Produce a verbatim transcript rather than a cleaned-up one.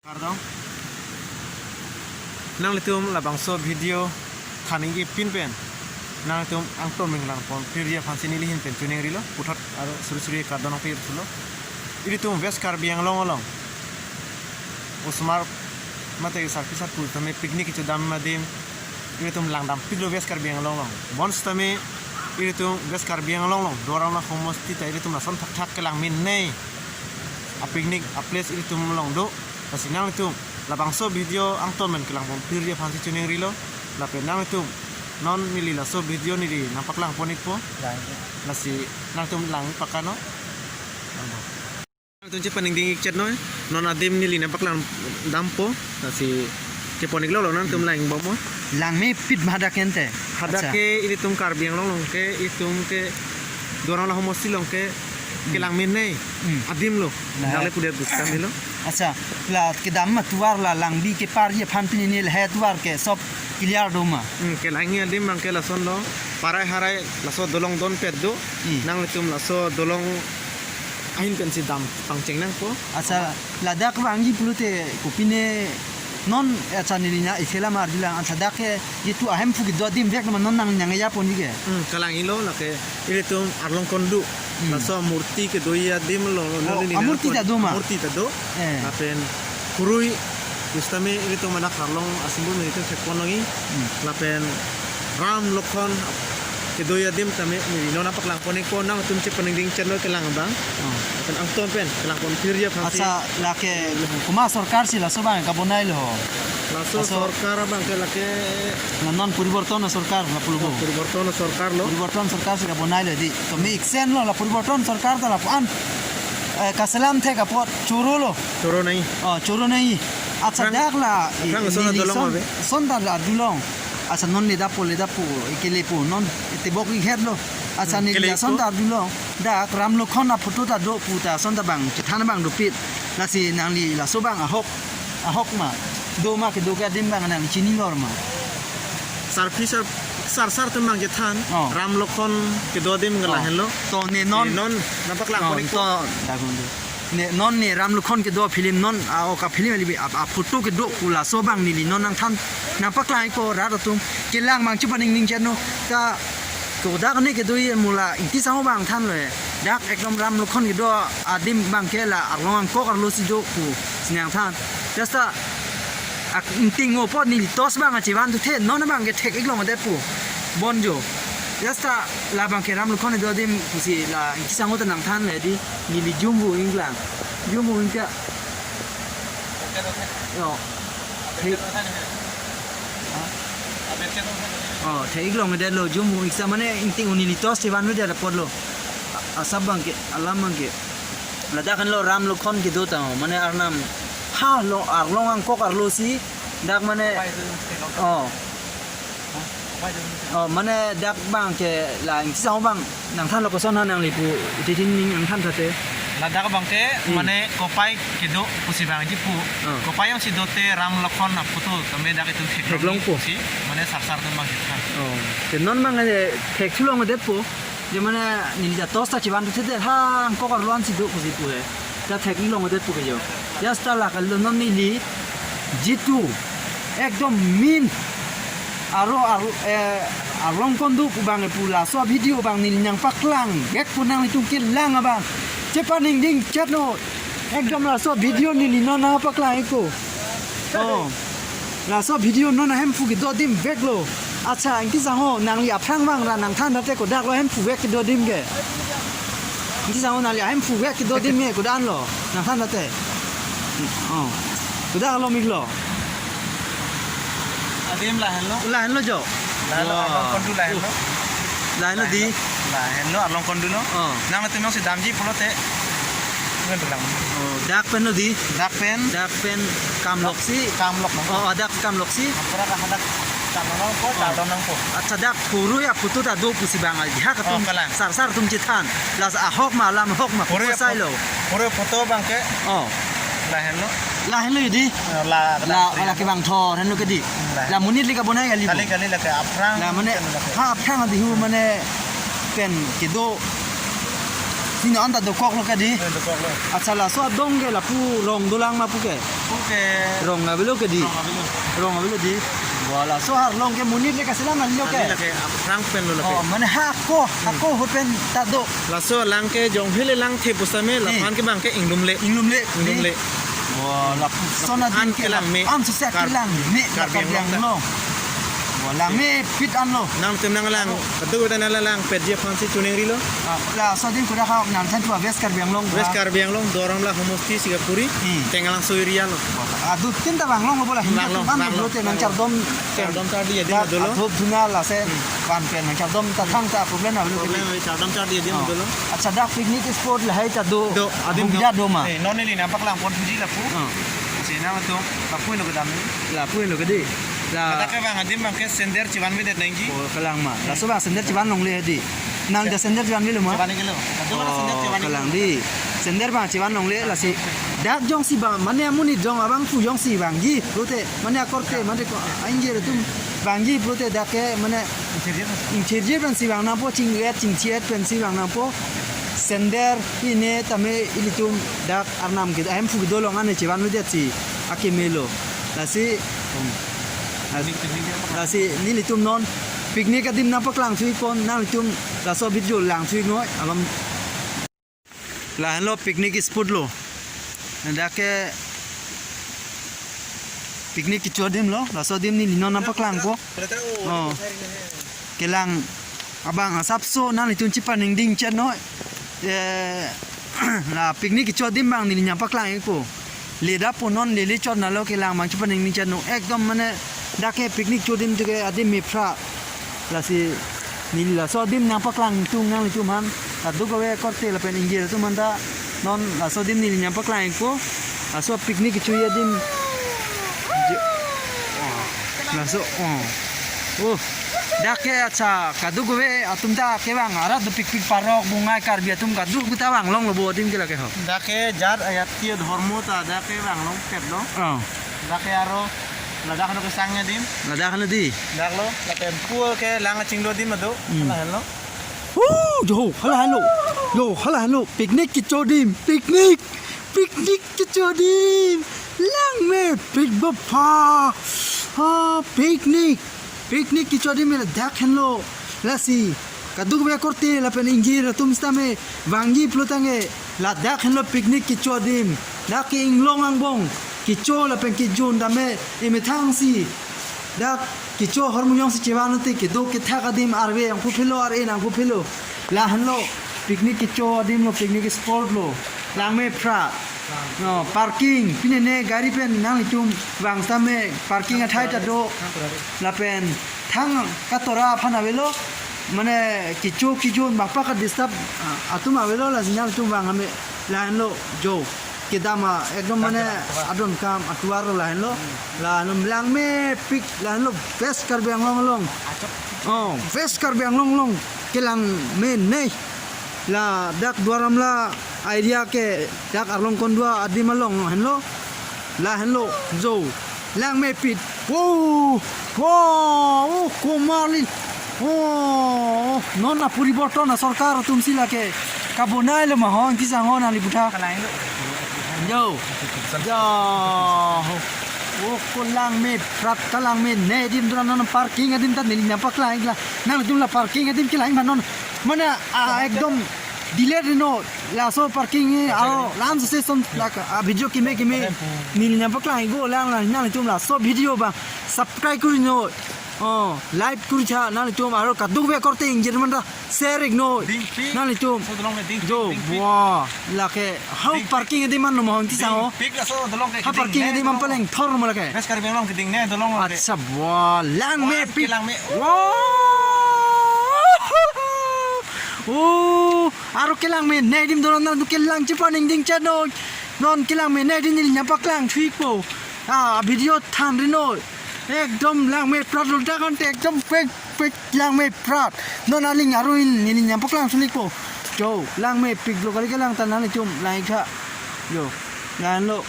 Kardom. Nanglitum labangso video thanji pin pen nanglitum angton pen langpon phirji aphansi neli ahin pen chiningrilo, puthot aro suri suri kardom nangpirthulo. Ilitum West Karbi Anglong along osomar mate sarpi sarpo tame picnic kechodam adim ilitum langdampiklo West Karbi Anglong along. Bonsitame ilitum West Karbi Anglong along Duar Amla homosti ta ilitum lason thakthak kelang mene a-picnic a-place ilitum along do. Lasi nanglitum labangso video angton pen kelangpon phirji aphansi chiningrilo. Lapen nanglitum non neli laso video neli nangpaklangpon-ikpo. Lasi nanglitum lang pakano. Nangtum chepaningding-ikchet noi, non adim neli nangpaklang dampo, lasi kepon-iklo lo, nangtum lang bomnon. Lang mepik ma hadak ente. Hadak Acha. ke ilitum Karbi Anglong along ke, itum ke Duar Amla homosti along ke, Hmm. kelang mene Hmm. adim lo. Nah. Dak le pudet bukam lo. Acha, la kedam ma tovar la langbi keparji aphan pini ne lahai tovar ke sob clear do ma. Hmm, kelangji adim abang ke lason lo, parai harai laso dolong donpet do. Hmm. Nanglitum laso dolong ahin pensi dam pangcheng nangpo. Acha, ladak vangji pulote kopine non, acha, neli na isi alam arjulang, acha, dak ke jitu ahemphu kedo adim vek ma non nang nangjaponji ke. Hmm, kelanglo lake ilitum arlong kondu. Hmm. Laso murti kedoji adim lo, Oh, neli amurti nangpon ta do ma? Amurti ta do. Eh. Lapen khurui, bonsitame ilitum anak arlong a-symbol nelitum thekpon longji. Hmm. Lapen Ram Lokhon kedoji adim tame neli non nangpaklangpon-ikpo, nangtum chepaningding-ikchet noi kelang abang. Oh. Lapen angton pen kelangpon phirji aphansi. Acha, lake komat sorkar si laso abang kabonailo? Laso Laso sorkar abang ke lake Na non poriborton sorkar lapu lo bo. Poriborton sorkar lo. Poriborton sorkar si kabonailo di. To me iksen lo la poriborton sorkar ta lapu-an, eh, kaselam thek apot choro lo. Choro nai. Oh, choro nai. Acha Aphrang, dak la, aphrang i, lason neli dolong son, ave. Son ta la arjulong. Acha non le dapo le dapo, ikelepo non, itebok ikhet lo. Acha Hmm, neli kelepo. lason ta arjulong. Dak Ram Lokhon aphoto ta do pu ta son ta abang, chethan abang dopik. Lasi nangli laso abang ahok, ahok ma. Do ma kedo ke adim abang nang chini lor ma. Sarpi sar, sar sar atum abang chethan, Oh. Ram Lokhon kedo adim ke Oh. lahenlo. To ne non Ne non, nangpaklangpon-ikpo. To, dak un do. Ne non ne Ram Lokhon kedo film non, a, ok a-film ali bi, a, aphoto kedo pu laso abang neli non nangthan, nangpaklang-ikpo rat atum, kelang abang chepaningding-ikchet noi, ta kodak ne kedoji mo la Ingti Sangho abang thanlo he. Dak ekdom Ram Lokhon kedo adim abang ke la arlong angkok arlo si do pusi nangthan. Just a, ak ingting mo apot neli tost abang achevan thuthe, non abang ke thek-iklongdetpo. Bonjo. Just a, labang ke Ram Lokhon kedo adim pusi la Ingti Sangho ta nangthanlo di, neli jumbu inglang. Jumbu ingka. Yo. Thek. Ha? Oh, thek-iklongdetlo, jumbu iksa mane ingting un neli tost chevanvedet apotlo. A-, asap abang ke, alam abang ke. Ladak henlo Ram Lokhon kedo ta, mane arnam. Ha lo, arlong angkok arlo si, dak mane. Oh. Oh, mane dak abang ke la Ingti Sangho abang nangthanlo, koson ha nangli pu, iti tin ning nangthan thate. Ladak abang ke Hmm. mane kopai kedo pusi abang jipu. Hmm. Kopai jongsi dote Ram Lokhon aphoto tame dak itum theklong Theklongpo. si, mane sar sar atum abang chethan. Oh. Te non abang, eh, thek-iklongdetpo. Je mane neli ta tost ta chevan thuthe ha angkok arlo an si do pusi pu he. Ta thek-iklongdetpo ke jo. Just a la kalo non neli jitu ekdom main aro, aro, eh, arlong kondu pu abang pu laso video abang neli nangpaklang. Gek pu nanglitum kelang abang chepaningding-ikchet noi. Ekdom laso video neli non nangpaklang-ikpo. Oh. Laso video non ahemphu kedo adim veklo. Acha, Ingti Sangho, nangli aphrang abang ra nangthan thate kodak lo ahemphu vek kedo adim ke. Ingti Sangho, nangli ahemphu vek kedo adim ke kodak lo. Nangthan thate. Oh. Kodak lo miklo. Adim lahenlo. Lahenlo jo. Lahenlo, Wow. arlong kondu lahenlo. Lahenlo di. Lahenlo, arlong kondu lo. Oh. Nangtum jongsi damji pulote. Ngan tulang. Oh, dak pen lo di. Dak pen. Dak pen kamlok si. Kamlok nang. Oh, dak kamlok si. Ampura ka hadak kamlok nangpo, Oh. kamlok nangpo. Acha, dak khurui aphoto ta do pusi abang aji ha katum Oh, kalang. sar sar atum chethan. Lasi ahok ma alam ahok ma Khurui kopi sai apho-, lo. khurui aphoto abang ke. Oh. Lahenlo. Lahenlo di. La, la, la, la kevang thor henlo ke di. Lahenlo. La monit le kabonai kali bo. Kali, kali, la ke aphrang La mane, kan la ke. ha aphrang adihu mane pen kedo. Ino anta dokok lo ke di. Eh, dokok lo. Accha, laso adong ke lapu rong dolang ma pu ke? Pu ke. Rong avelo ke di. Rong avelo. Rong avelo di. Wah, laso arlong ke monit le kasilang kali lo ke? Kali lake, ap-, rang pen lo lake. Oh, mane hako, hako ahut pen ta do. Laso alang ke jong hile lang the pusitame, hmm, laphan ke bang ke inglumle. Inglumle. Inglumle. Wah, lapuson adim ke kelang me. An suse Kar-, kelang me, Karbi Karbi Anglong ta. Anglong. Wah, langmepik anlo. Nangtum nanglang, kadokave ta nanglang petji aphansi choningri lo. Ah, laso adim kuda ha nangthan chua West Karbi Anglong. West Karbi Anglong, Duar Amla homosti Sikakuri, hmm, Tengalang so area lo. Wah, aduk tin ta vanglong lo bola, hinta vanglong, tukan vanglong, lo te nang vanglong. Chardom, chardom chardi adim dak dolo. Adhup dhuna lase, hmm, van pen nang chardom ta thang ta problem na lo. Problem, chardom chardi adim, oh, dolo. Accha, dak picnic spot lahai ta do. Do, adim do. Bukja do ma. Eh, non neli nangpaklang pon thuji lapu. Oh. Sina matum, lapu lo kedam. Lapu lo ke di. La. Kata ke bang adim bang ke sender chivanvedet nangji. Oh, kelang ma. Laso bang sender chivan longle di. Nang ja sender chivanvelo ma? Chivan kilo. Kata bang sender, oh, chivan kilo. Kelang di. Sender bang chivan longle lasi. Dak jongsi bang, mane amonit jong abang pu jongsi vangji pulote, mane akorte, mane ko, aingjir atum vangji pulote dak ke mane ingthirji pensi vang nangpo, chingvet chingchiet pensi vang nangpo. Sender pine tame ilitum dak Arnam ke ahemphu kedo along ane chivanvedetsi akeme lo. Lasi, um, las-, lasi nelitum non picnic adim nangpaklang thuikon, nanglitum laso video lang thuinoi abang. Lahenlo picnic spot lo. Dak ke picnic kecho adim lo, laso adim neli non nangpaklangpo. Oh. Kelang abang asapso nanglitum chepaningding chet noi. Eh, la picnic kecho adim bang neli nangpaklang ikpo. Leda pu non lele chot nalo kelang bang chepaningding chet noi. Ekdom mane dak ke picnic kecho adim tu ke adim mepra. Lasi neli laso adim nangpaklang tung nanglitum aphan. Kadokave korte lapen ingjir atum aphan ta non laso adim neli nangpaklang ikpo. Laso picnic kecho adim. Je-, oh. Laso, oh. Oh. Dak ke accha kadokave atum ta kevang arat dopikpik, parok, bongai, Karbi atum kadokave ta vanglong lo bo adim ke lake ho. Dak ke jat ajati dhormo ta dak ke vanglong pet lo. Oh. Dak ke aro ladak ano kesang adim. Ladak ano di. Dak lo, lapen pu ke lang kachinglu adim ado. Hmm. Lahenlo. Hu, jo, hala halo. Jo, hala halo. Picnic kecho adim. Picnic. Picnic kecho adim. Langmepik bapha. Ha, picnic. Picnic kecho adim ladak henlo. Lasi kadokave korte lapen ingjir atum sitame vangji pulo tangte ladak henlo picnic kecho adim. Dak ke inglong angbong kecho lapen kejun tame emethang si. Dak kecho ahormu jongsi chevan te kedo kethak adim arve nangpuphelo, ar-e nangpuphelo. Lahenlo picnic kecho adim lo, picnic spot lo. Langmepra. No, parking, pine ne gari pen nanglitum vang sitame parking athai ta do. Lapen thang katora aphan avelo, mane kecho kejun bangpak ka disturb, ah, atum avelo, lasi nanglitum vang ame lahenlo jo. Kedam a ekdom mane adonkam atovar lo lahenlo. Lahenlo langmepik, lahenlo West Karbi Anglong along. Oh, West Karbi Anglong along kelang menei. Ladak Duar Amla area ke dak arlong kondua adim along henlo. Lahenlo jo. Langmepik. Wow! Wow! Oh, komarli. Oh, non apuriborton asorkar atum si lake kabonai lo ma ho, ingti sang ho nangli butha. Kalain lo. Jo. Jo. Oh, ko langmeprat, kalangmenei adim dura non parking adim ta neli nangpaklang ikla. Nanglitum la parking adim kelang ma non. Mane, ah, ekdom delay reno. Laso parking ni aro lam station lak, ah, video keme keme neli nangpaklang ikpo lang lang nanglitum laso video bang subscribe kuri noi. Oh, like kuri tha nanglitum aro kadokave korte ingjir aphan ta share ik noi. Dingpik. Nanglitum. So dolong ke dingpik, jo, dingpik. Wah, lake how dingpik. Parking adim an no mohon ti sao. Dingpik laso dolong ke ha ding parking ne adim an dolong. Paleng thor mo lake. West Karbi Anglong ke ding ne dolong ke. Accha, wah, langmepik. Langme. Wah. Oh, aro kelangmenei adim doron nangtum kelang chepaningding chet noi. Non kelangmenei adim neli nangpaklang thuikpo. Ah, video than ri noi. Ekdom langmeprat lo dak ante ekdom pek pek langmeprat. Non aling aruin neli nangpaklang sulikpo. Jo, langmepik lo kali kelang ta nanglitum lang ik tha. Jo, lahenlo.